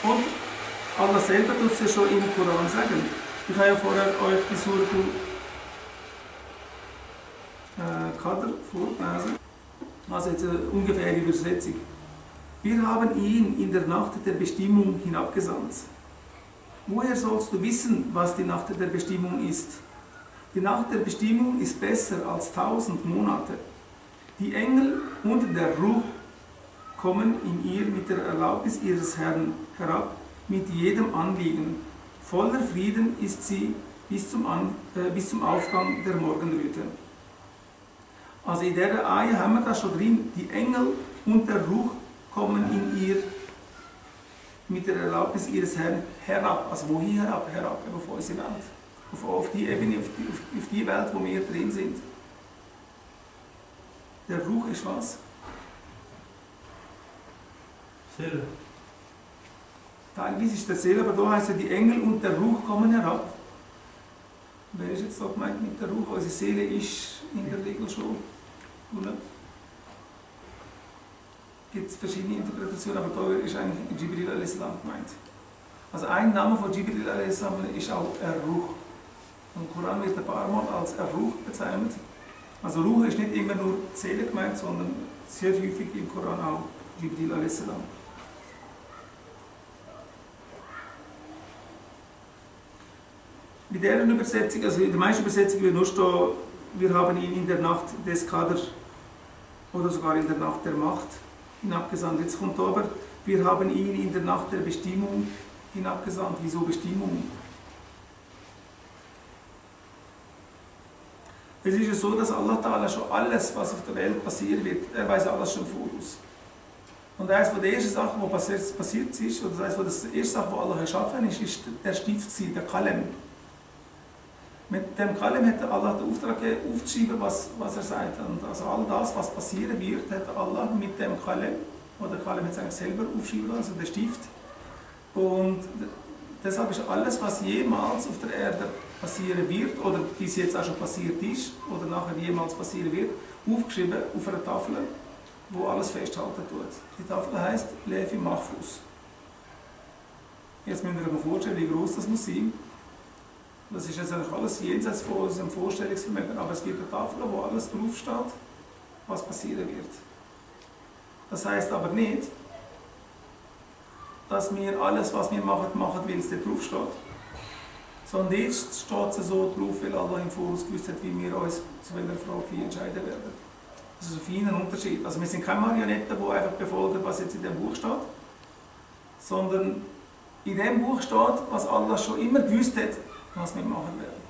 Und Allah selber tut es ja schon im Koran sagen. Ich habe ja vorher euch die Surah Qadr vorgelesen. Also jetzt eine ungefähre Übersetzung. Wir haben ihn in der Nacht der Bestimmung hinabgesandt. Woher sollst du wissen, was die Nacht der Bestimmung ist? Die Nacht der Bestimmung ist besser als 1000 Monate. Die Engel und der Ruh kommen in ihr mit der Erlaubnis ihres Herrn herab, mit jedem Anliegen. Voller Frieden ist sie bis zum Aufgang der Morgenröte. Also in dieser Ayah haben wir das schon drin. Die Engel und der Ruh kommen in ihr mit der Erlaubnis ihres Herrn herab. Also wohin herab? Herab, auf unsere Welt. Auf die Ebene, auf die Welt, wo wir drin sind. Der Ruh ist was? Seele. Teilweise ist der Seele, aber da heißt ja, die Engel und der Ruh kommen herab. Wer ist jetzt da gemeint mit der Ruh? Unsere Seele ist in der Regel schon, oder? Gibt es verschiedene Interpretationen, aber da ist eigentlich Jibril a.s. gemeint. Also ein Name von Jibril a.s. ist auch Ar-Ruh. Im Koran wird ein paar Mal als Ar-Ruh bezeichnet. Also Ruh ist nicht immer nur die Seele gemeint, sondern sehr häufig im Koran auch Jibril a.s. Bei dieser Übersetzung, also in der meisten Übersetzungen wird nur stehen, wir haben ihn in der Nacht des Qadr oder sogar in der Nacht der Macht hinabgesandt. Jetzt kommt aber, wir haben ihn in der Nacht der Bestimmung hinabgesandt. Wieso Bestimmung? Es ist ja so, dass Allah Ta'ala schon alles, was auf der Welt passieren wird, er weiß alles schon voraus. Und eines von den ersten Sachen, die passiert ist, oder eines von der ersten Sachen, die Allah erschaffen ist der Stift, der Kalem. Mit dem Kalem hat Allah den Auftrag gegeben, aufzuschreiben, was er sagt. Und also all das, was passieren wird, hat Allah mit dem Kalem, oder Kalem hat es eigentlich selber aufschreiben lassen, also der Stift. Und deshalb ist alles, was jemals auf der Erde passieren wird, oder bis jetzt auch schon passiert ist, oder nachher jemals passieren wird, aufgeschrieben auf einer Tafel, wo alles festhalten tut. Die Tafel heisst Lefi Mahfuz. Jetzt müsst ihr euch mal vorstellen, wie groß das muss sein. Das ist jetzt eigentlich alles jenseits von unserem Vorstellungsvermögen, aber es gibt eine Tafel, wo alles draufsteht, was passieren wird. Das heisst aber nicht, dass wir alles, was wir machen, weil es da drauf steht. Sondern jetzt steht es so drauf, weil Allah im Voraus gewusst hat, wie wir uns zu welcher Frage entscheiden werden. Das ist ein feiner Unterschied. Also wir sind keine Marionetten, die einfach befolgen, was jetzt in dem Buch steht, sondern in dem Buch steht, was Allah schon immer gewusst hat, was wir machen werden.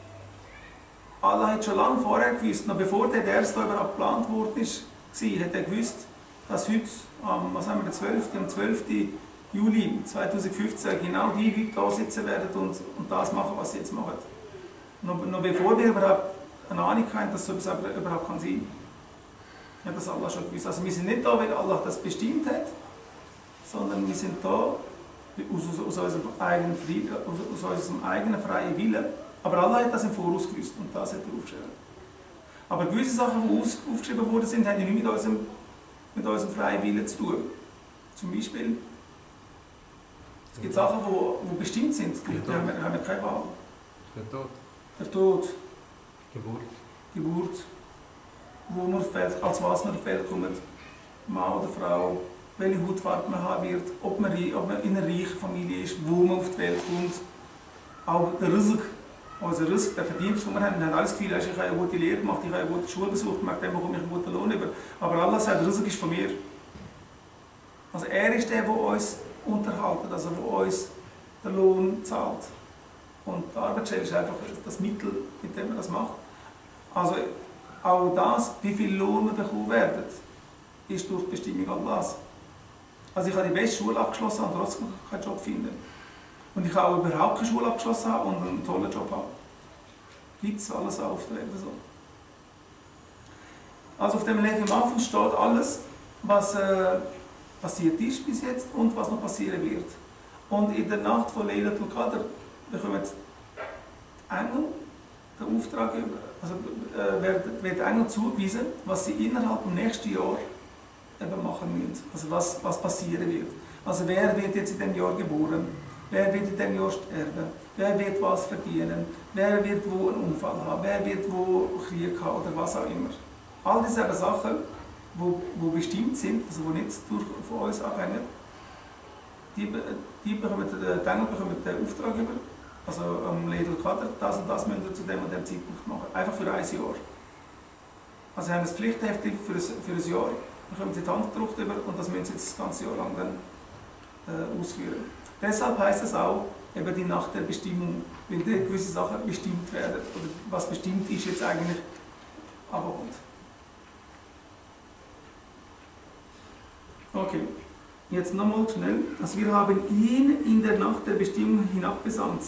Allah hat schon lange vorher gewusst, noch bevor der erste überhaupt geplant worden ist, hat er gewusst, dass heute, am 12. Juli 2015, genau die Leute da sitzen werden und das machen, was sie jetzt machen. Noch bevor wir überhaupt eine Ahnung haben, dass so etwas überhaupt kann sein kann. Hat das Allah schon gewusst. Also wir sind nicht da, weil Allah das bestimmt hat, sondern wir sind da aus unserem eigenen freien Willen. Aber Allah hat das im Voraus gewusst und das hat er aufgeschrieben. Aber gewisse Sachen, die aufgeschrieben worden sind, haben nicht mit unserem freien Willen zu tun. Zum Beispiel, es gibt Sachen, die bestimmt sind, die haben wir keine Wahl. Der Tod. Der Tod. Geburt. Wo man auf die Welt, als was man auf die Welt kommt. Mann oder Frau, welche Hautfarbe man haben wird, ob man in einer reichen Familie ist, wo man auf die Welt kommt. Auch der Rizq, also Rizq, der Verdienst, den wir haben alles Gefühl, ich habe eine gute Lehre gemacht, ich habe eine gute Schule besucht, dem bekomme ich einen guten Lohn über. Aber Allah sagt, der Rizq ist von mir. Also er ist der uns unterhalten, also der uns den Lohn zahlt. Und die Arbeitsstelle ist einfach das Mittel, mit dem man das macht. Also auch das, wie viel Lohn wir bekommen werden, ist durch die Bestimmung Allahs. Also ich habe die beste Schule abgeschlossen und trotzdem keinen Job finden. Und ich habe auch überhaupt keine Schule abgeschlossen und einen tollen Job haben. Gibt es alles auf der Welt so. Also auf dem Lefi Mahfuz steht alles, was passiert ist bis jetzt und was noch passieren wird. Und in der Nacht von Laylatul Qadr bekommen die Engel den Auftrag, also wird Engel zugewiesen, was sie innerhalb des nächsten Jahres eben machen müssen. Also was passieren wird. Also wer wird jetzt in dem Jahr geboren? Wer wird in dem Jahr sterben? Wer wird was verdienen? Wer wird wo einen Unfall haben? Wer wird wo Krieg haben oder was auch immer? All diese Sachen, die bestimmt sind, also die nicht von uns abhängen, die bekommen, die Engel bekommen den Auftrag über, also am Ledel Kader, das und das müssen wir zu dem und dem Zeitpunkt machen. Einfach für ein Jahr. Also sie haben ein Pflichtheft für ein Jahr, dann bekommen sie die Hand gedruckt über und das müssen sie jetzt das ganze Jahr lang dann ausführen. Deshalb heisst es auch, eben die Nacht der Bestimmung, weil dort gewisse Sachen bestimmt werden, oder was bestimmt ist jetzt eigentlich abkommt. Okay, jetzt nochmal schnell. Also wir haben ihn in der Nacht der Bestimmung hinabgesandt.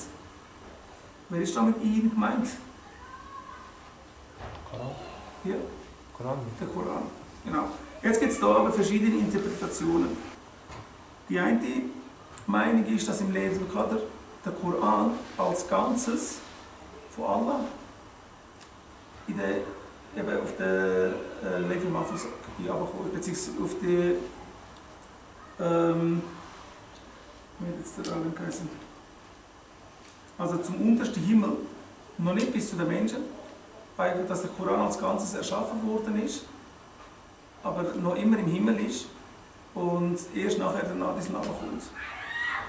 Wer ist da mit ihn gemeint? Koran. Hier? Koran. Der Koran. Genau. Jetzt gibt es da aber verschiedene Interpretationen. Die eine Meinung ist, dass im Ledel Qadr der Koran als Ganzes von Allah eben auf den Ledel Mahfuz herabgekommen, beziehungsweise auf die wie hat jetzt der Allen geheißen? Also zum untersten Himmel, noch nicht bis zu den Menschen, eigentlich, dass der Koran als Ganzes erschaffen worden ist, aber noch immer im Himmel ist und erst nachher der Nadis nachkommt.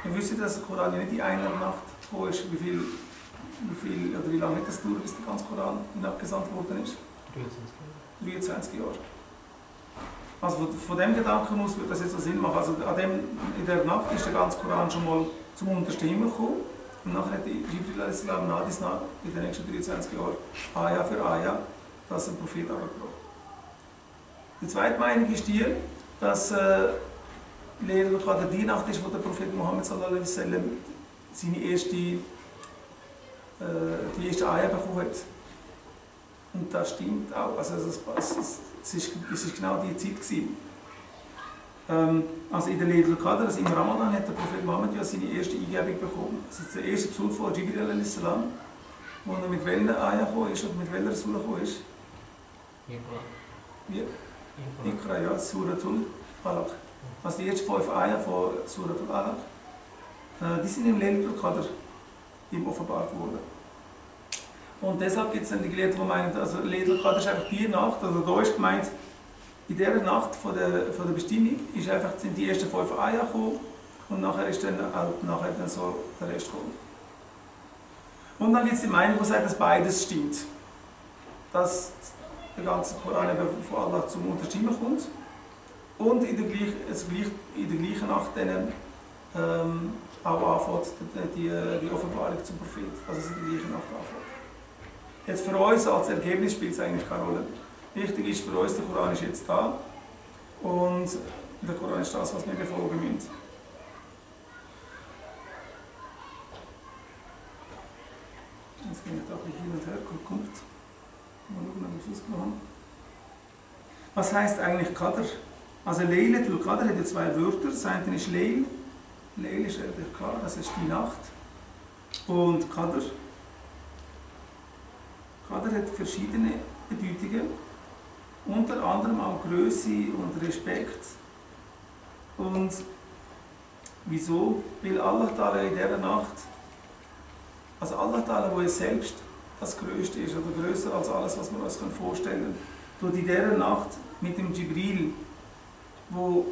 Wir wissen, dass der Koran nicht in einer Nacht gekommen ist, wie lange hat das dauert, bis der ganze Koran hinabgesandt worden ist? 23 Jahre. Also von dem Gedanken aus würde das jetzt so Sinn machen. Also in der Nacht ist der ganze Koran schon mal zum untersten Himmel gekommen und nachher hat Jibril a.s. Nadis nach in den nächsten 23 Jahren Ayah für Ayah das ein Prophet angebracht. Die zweite Meinung ist die, dass gerade die Nacht ist, wo der Prophet Muhammad sallallahu alaihi wasallam die erste Ayah bekommen hat. Und das stimmt auch. Also es ist genau die Zeit gewesen. Also in der Ledel Qadr, also im Ramadan, hat der Prophet Muhammad ja seine erste Eingebung bekommen. Das ist der erste Besuch von Jibril a.s., wo er mit welcher Ayah gekommen ist und mit welcher Surah gekommen ist. Wie? Iqra, ja, Suratul Alaq. Also die ersten 5 Ayah von Suratul Alaq, die sind im Ledel Qadr ihm offenbart worden. Und deshalb gibt es dann die Gelehrten, die meinen, also Ledel Qadr ist einfach die Nacht, also da ist gemeint, in dieser Nacht von der Bestimmung ist einfach, sind die ersten 5 Ayah gekommen und nachher ist dann so der Rest gekommen. Und dann gibt es die Meinung, die sagt, dass beides stimmt. Dass der ganze Koran eben von Allah zum Unterstimmen kommt und in der gleichen Nacht dann auch anfängt, die Offenbarung zum Prophet, also in der gleichen Nacht anfängt. Jetzt für uns als Ergebnis spielt es eigentlich keine Rolle. Wichtig ist für uns, der Koran ist jetzt da und der Koran ist das, was wir befolgen müssen. Jetzt bin ich da ein bisschen hin und her geguckt. Mal schauen, ob wir es ausgenommen haben. Was heisst eigentlich Qadr? Also Laylatul Qadr hat ja 2 Wörter. Das eine ist Layl. Layl ist klar, das ist die Nacht. Und Qadr. Qadr hat verschiedene Bedeutungen. Unter anderem auch Größe und Respekt. Und wieso? Weil Allah Ta'ala in dieser Nacht, also Allah Ta'ala, wo er selbst das Größte ist, oder größer als alles, was wir uns vorstellen können, tut in dieser Nacht mit dem Jibril, wo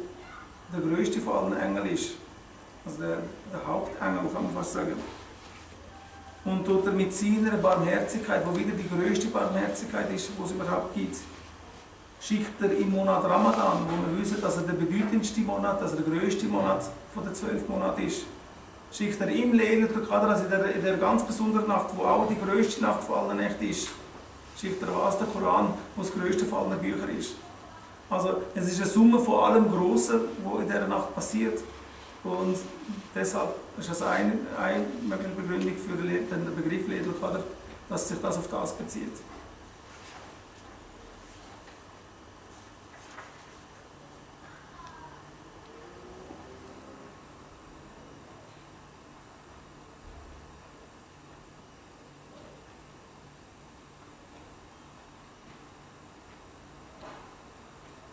der größte von allen Engeln ist, also der Hauptengel, kann man fast sagen, und tut er mit seiner Barmherzigkeit, wo wieder die größte Barmherzigkeit ist, die es überhaupt gibt, schickt er im Monat Ramadan, wo wir wissen, dass er der bedeutendste Monat, dass er der größte Monat von den 12 Monaten ist, schickt er im Laylatul Qadr, also in der ganz besonderen Nacht, wo auch die größte Nacht von allen Nächten ist, schickt er was? Der Koran, wo das größte von allen Büchern ist. Also es ist eine Summe von allem Grossen, was in dieser Nacht passiert. Und deshalb ist das eine mögliche Begründung für den Begriff Laylatul Qadr, dass sich das auf das bezieht.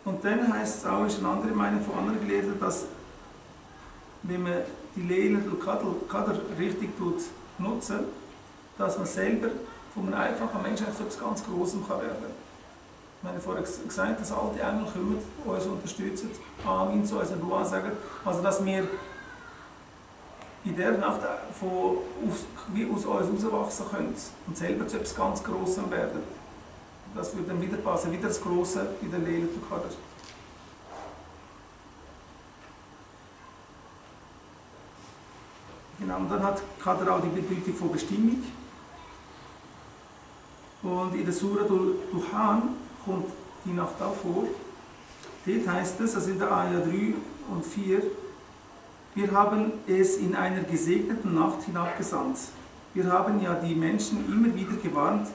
Und dann heisst es auch, ist eine andere Meinung von anderen Gelehrten, dass wenn man die Laylatul Qadr richtig nutzen, dass man selber von einem einfachen Menschen zu etwas ganz Großem werden kann. Ich habe vorher gesagt, dass alte Engel kommen, uns unterstützen, Amin zu uns Dua sagen. Also dass wir in der Nacht wie aus uns herauswachsen können und selber zu etwas ganz Grossem werden. Das würde dann wieder passen, wieder das Grosse in der Laylatul Qadr. Genau, und dann hat Qadr auch die Bedeutung von Bestimmung. Und in der Surah Duhan kommt die Nacht auch vor. Dort heißt es, also in der Ayah 3 und 4, wir haben es in einer gesegneten Nacht hinabgesandt. Wir haben ja die Menschen immer wieder gewarnt,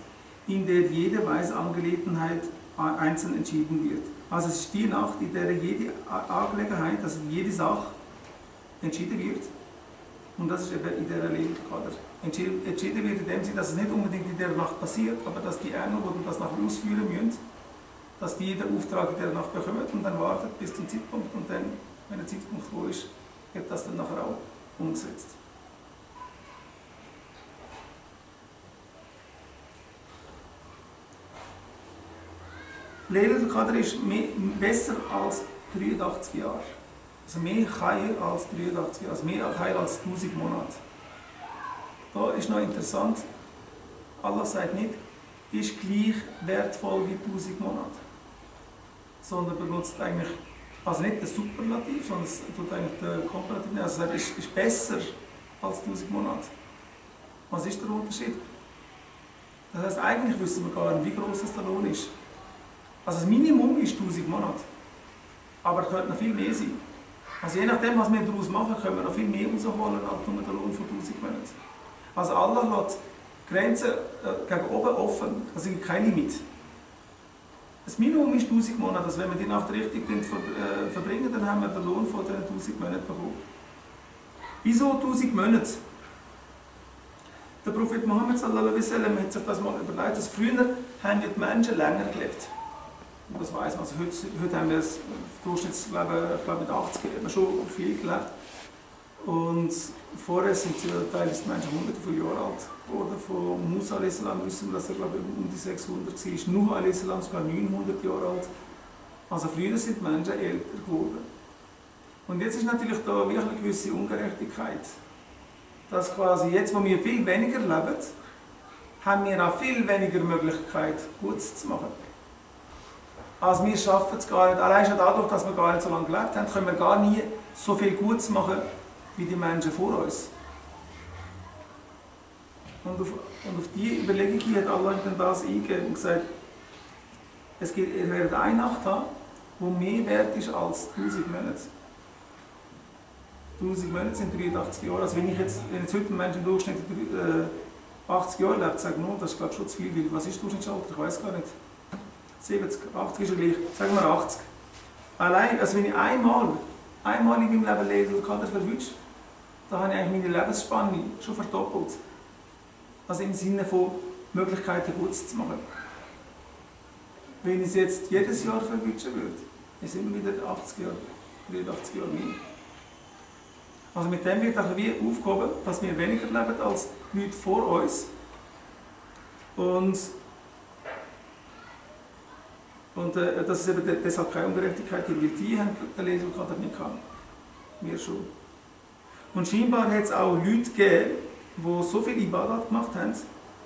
in der jede weise Angelegenheit einzeln entschieden wird. Also es ist die Nacht, in der jede Angelegenheit, also jede Sache entschieden wird. Und das ist eben in dieser Laylatul Qadr. Entschieden wird in dem Sinne, dass es nicht unbedingt in dieser Nacht passiert, aber dass die Engel, die das nachher ausführen müssen, dass die den Auftrag in dieser Nacht bekommen und dann warten bis zum Zeitpunkt und dann, wenn der Zeitpunkt wo ist, wird das dann nachher auch umgesetzt. Laylatul Qadr ist besser als 83 Jahre. Also mehr Khair als 83 Jahre, also mehr Khair als 1000 Monate. Da ist noch interessant, Allah sagt nicht, ist gleich wertvoll wie 1000 Monate. Sondern benutzt eigentlich, also nicht den Superlativ, sondern es tut eigentlich den Komparativ, also es ist besser als 1000 Monate. Was ist der Unterschied? Das heißt, eigentlich wissen wir gar nicht, wie groß der Lohn ist. Also das Minimum ist 1000 Monate, aber es könnte noch viel mehr sein. Also je nachdem, was wir daraus machen, können wir noch viel mehr rausholen als nur den Lohn von 1000 Monaten. Also Allah lässt Grenzen gegen oben offen, also kein Limit. Das Minimum ist 1000 Monate, also wenn wir die Nacht richtig verbringen, dann haben wir den Lohn von diesen 1000 Monaten bekommen. Wieso 1000 Monate? Der Prophet Muhammad sallallahu alaihi wasallam hat sich das mal überlegt, dass früher haben die Menschen länger gelebt. Und das weiss man, also heute haben wir das Durchschnittsleben, ich glaube mit 80 haben wir schon viel gelebt. Und vorher sind teilweise Menschen hunderte von Jahren alt geworden. Von Musa a.s. wissen wir, dass er glaube ich, um die 600 war. Nuh a.s. sogar 900 Jahre alt. Also früher sind Menschen älter geworden. Und jetzt ist natürlich da wirklich eine gewisse Ungerechtigkeit. Dass quasi jetzt, wo wir viel weniger leben, haben wir auch viel weniger Möglichkeit, Gutes zu machen. Also wir schaffen es gar nicht. Allein schon dadurch, dass wir gar nicht so lange gelebt haben, können wir gar nie so viel Gutes machen wie die Menschen vor uns. Und auf diese Überlegung hat Allah dann das eingegeben und gesagt, ihr werdet eine Nacht haben, die mehr wert ist als 1000 Monate. 1000 Monate sind 83 Jahre. Also wenn jetzt heute ein Mensch im Durchschnitt 80 Jahre lebt, sage ich, no, das ist glaube ich schon zu viel. Weil was ist das Durchschnittsalter? Ich weiß gar nicht. 70, 80 ist ja gleich. Sagen wir 80. Allein, also wenn ich einmal in meinem Leben Laylatul Qadr verwünsche, dann habe ich eigentlich meine Lebensspanne schon verdoppelt. Also im Sinne von Möglichkeiten Gutes zu machen. Wenn ich es jetzt jedes Jahr verwünschen würde, dann sind wir wieder 80 Jahre, 83 Jahre mehr. Also mit dem wird auch wie aufgehoben, dass wir weniger leben als die Leute vor uns. Und dass es eben deshalb keine Ungerechtigkeit gibt, weil die haben den Laylatul Qadr nicht gehabt. Wir schon. Und scheinbar hat es auch Leute gegeben, die so viel Ibadat gemacht haben,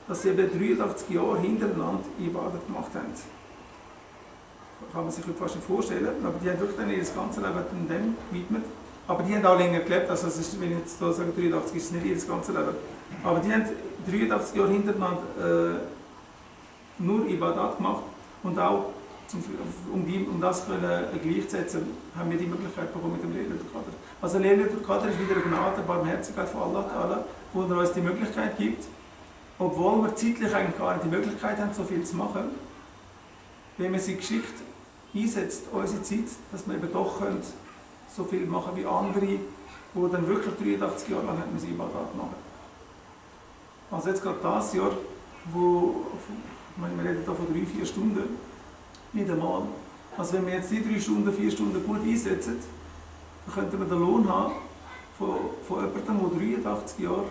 dass sie eben 83 Jahre hintereinander Ibadat gemacht haben. Kann man sich fast nicht vorstellen, aber die haben wirklich dann ihr ganzes Leben dem gewidmet. Aber die haben auch länger gelebt, also ist, wenn ich jetzt da sage 83, ist es nicht ihr ganzes Leben. Aber die haben 83 Jahre hintereinander nur Ibadat gemacht und auch um das gleichzusetzen, haben wir die Möglichkeit bekommen mit dem Laylatul Qadr. Also Laylatul Qadr ist wieder eine Gnade, eine Barmherzigkeit von Allah Ta'ala, wo er uns die Möglichkeit gibt, obwohl wir zeitlich eigentlich gar nicht die Möglichkeit haben, so viel zu machen, wenn man sie geschickt einsetzt, unsere Zeit, dass wir eben doch so viel machen wie andere, die dann wirklich 83 Jahre lang haben Ibadat machen. Also jetzt gerade das Jahr, wo, wir reden hier von 3-4 Stunden, nicht einmal. Also wenn wir jetzt die 3 Stunden, 4 Stunden gut einsetzen, dann könnten wir den Lohn haben von jemandem, der 83 Jahre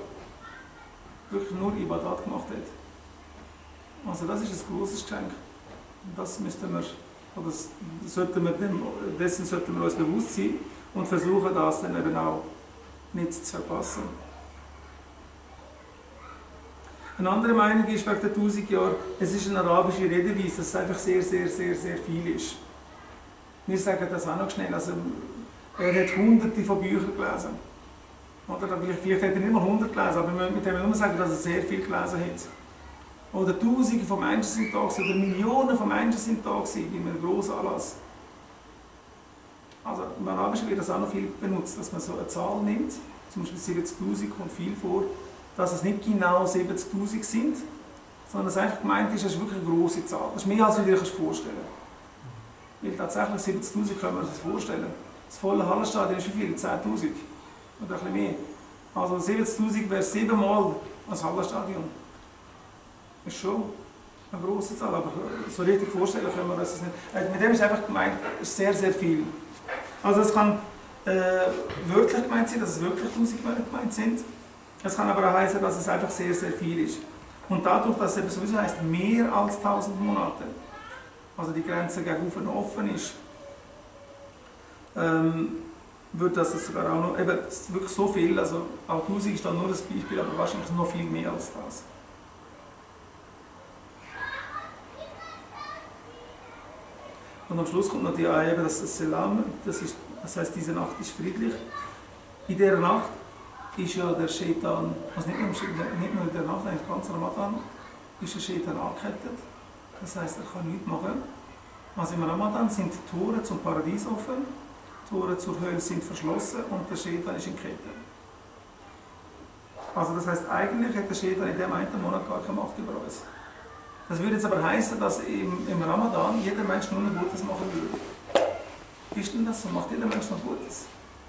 wirklich nur Ibadat gemacht hat. Also das ist ein grosses Geschenk. Das müssten wir, oder dessen sollten wir uns bewusst sein und versuchen, das dann eben auch nicht zu verpassen. Eine andere Meinung ist wegen der 1000 Jahre, es ist eine arabische Redeweise, dass es einfach sehr, sehr, sehr, sehr viel ist. Wir sagen das auch noch schnell, also er hat hunderte von Büchern gelesen. Oder vielleicht hat er nicht mal 100 gelesen, aber mit dem nur sagen, dass er sehr viel gelesen hat. Oder Tausende von Menschen sind da gewesen, oder Millionen von Menschen sind da gewesen, bei einem grossen Anlass. Also im Arabischen wird das auch noch viel benutzt, dass man so eine Zahl nimmt, zum Beispiel 70'000 kommt viel vor, dass es nicht genau 70'000 sind, sondern dass einfach gemeint ist, das ist wirklich eine grosse Zahl. Das ist mehr, als du dir vorstellen kannst. Weil tatsächlich 70'000 können wir uns das vorstellen. Das volle Hallenstadion ist wie viel? 10'000 oder ein bisschen mehr. Also 70'000 wäre 7-mal das Hallenstadion. Das ist schon eine grosse Zahl, aber so richtig vorstellen können wir uns das nicht. Mit dem ist einfach gemeint, es ist sehr, sehr viel. Also es kann wörtlich gemeint sein, dass es wirklich 1000 gemeint sind. Es kann aber auch heißen, dass es einfach sehr, sehr viel ist. Und dadurch, dass es eben sowieso heisst, mehr als 1000 Monate, also die Grenze gegenüber noch offen ist, wird das sogar auch noch, eben wirklich so viel, also auch 1000 ist dann nur das Beispiel, aber wahrscheinlich noch viel mehr als das. Und am Schluss kommt noch die Ayah, dass das Selam, das heißt, diese Nacht ist friedlich. In dieser Nacht ist ja der Shaitan, also nicht nur in der Nacht, eigentlich ganz Ramadan, ist der Shaitan angekettet. Das heisst, er kann nichts machen. Also im Ramadan sind die Tore zum Paradies offen, die Tore zur Hölle sind verschlossen und der Shaitan ist in Kette. Also das heisst, eigentlich hat der Shaitan in dem einen Monat gar keine Macht über uns. Das würde jetzt aber heißen, dass im Ramadan jeder Mensch nur ein Gutes machen würde. Ist denn das so? Macht jeder Mensch noch Gutes?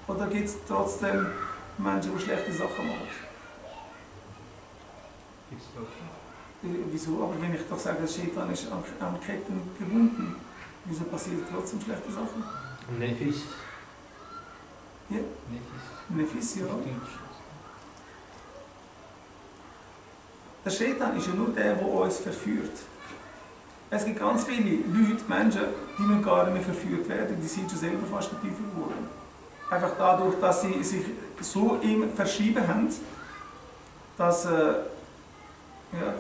Oder gibt es trotzdem Menschen, die schlechte Sachen machen? Gibt's das? Wieso? Aber wenn ich doch sage, der Shaitan ist an Ketten gebunden, wieso passieren trotzdem schlechte Sachen? Nefis. Ja? Nefis, ja. Der Shaitan ist ja nur der uns verführt. Es gibt ganz viele Leute, Menschen, die müssen gar nicht mehr verführt werden, die sind schon selber fast ein Teufel geworden. Einfach dadurch, dass sie sich so ihm verschrieben haben, dass der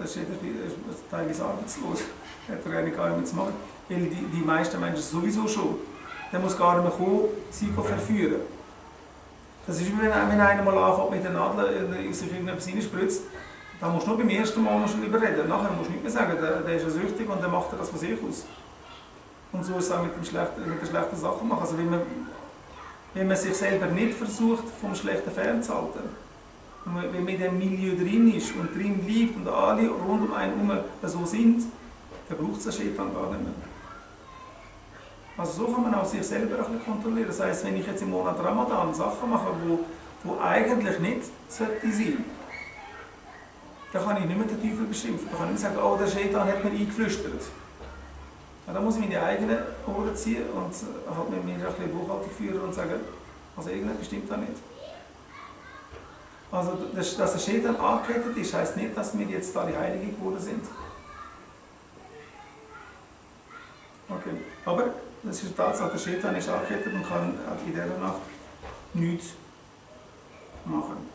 Shaitan ist teilweise arbeitslos, hat er eigentlich gar nicht mehr zu machen. Weil die meisten Menschen sowieso schon. Der muss gar nicht mehr kommen, sie verführen. Das ist wie wenn einer mal anfängt mit der Nadel, sich irgendetwas reinspritzt. Da musst du nur beim ersten Mal schon überreden. Nachher musst du nicht mehr sagen, der ist ja süchtig und dann macht er das von sich aus. Und so ist es auch mit den schlechten Sachen machen. Also wenn man sich selber nicht versucht, vom Schlechten fernzuhalten, und wenn man in diesem Milieu drin ist und drin bleibt und alle rund um einen herum so sind, dann braucht es den Shaitan gar nicht mehr. Also so kann man auch sich selber ein bisschen kontrollieren. Das heisst, wenn ich jetzt im Monat Ramadan Sachen mache, die eigentlich nicht sein sollten, da kann ich nicht mehr den Teufel beschimpfen. Da kann ich nicht sagen, oh, der Shaitan hat mir eingeflüstert. Ja, da muss ich meine eigenen Ohren ziehen und halt mit mir ein bisschen Buchhaltung führen und sagen, also irgendetwas stimmt da nicht. Also, dass der Shaitan angekettet ist, heisst nicht, dass wir jetzt alle Heilige geworden sind. Okay. Aber das ist eine Tatsache, der Shaitan ist angekettet und kann in dieser Nacht nichts machen.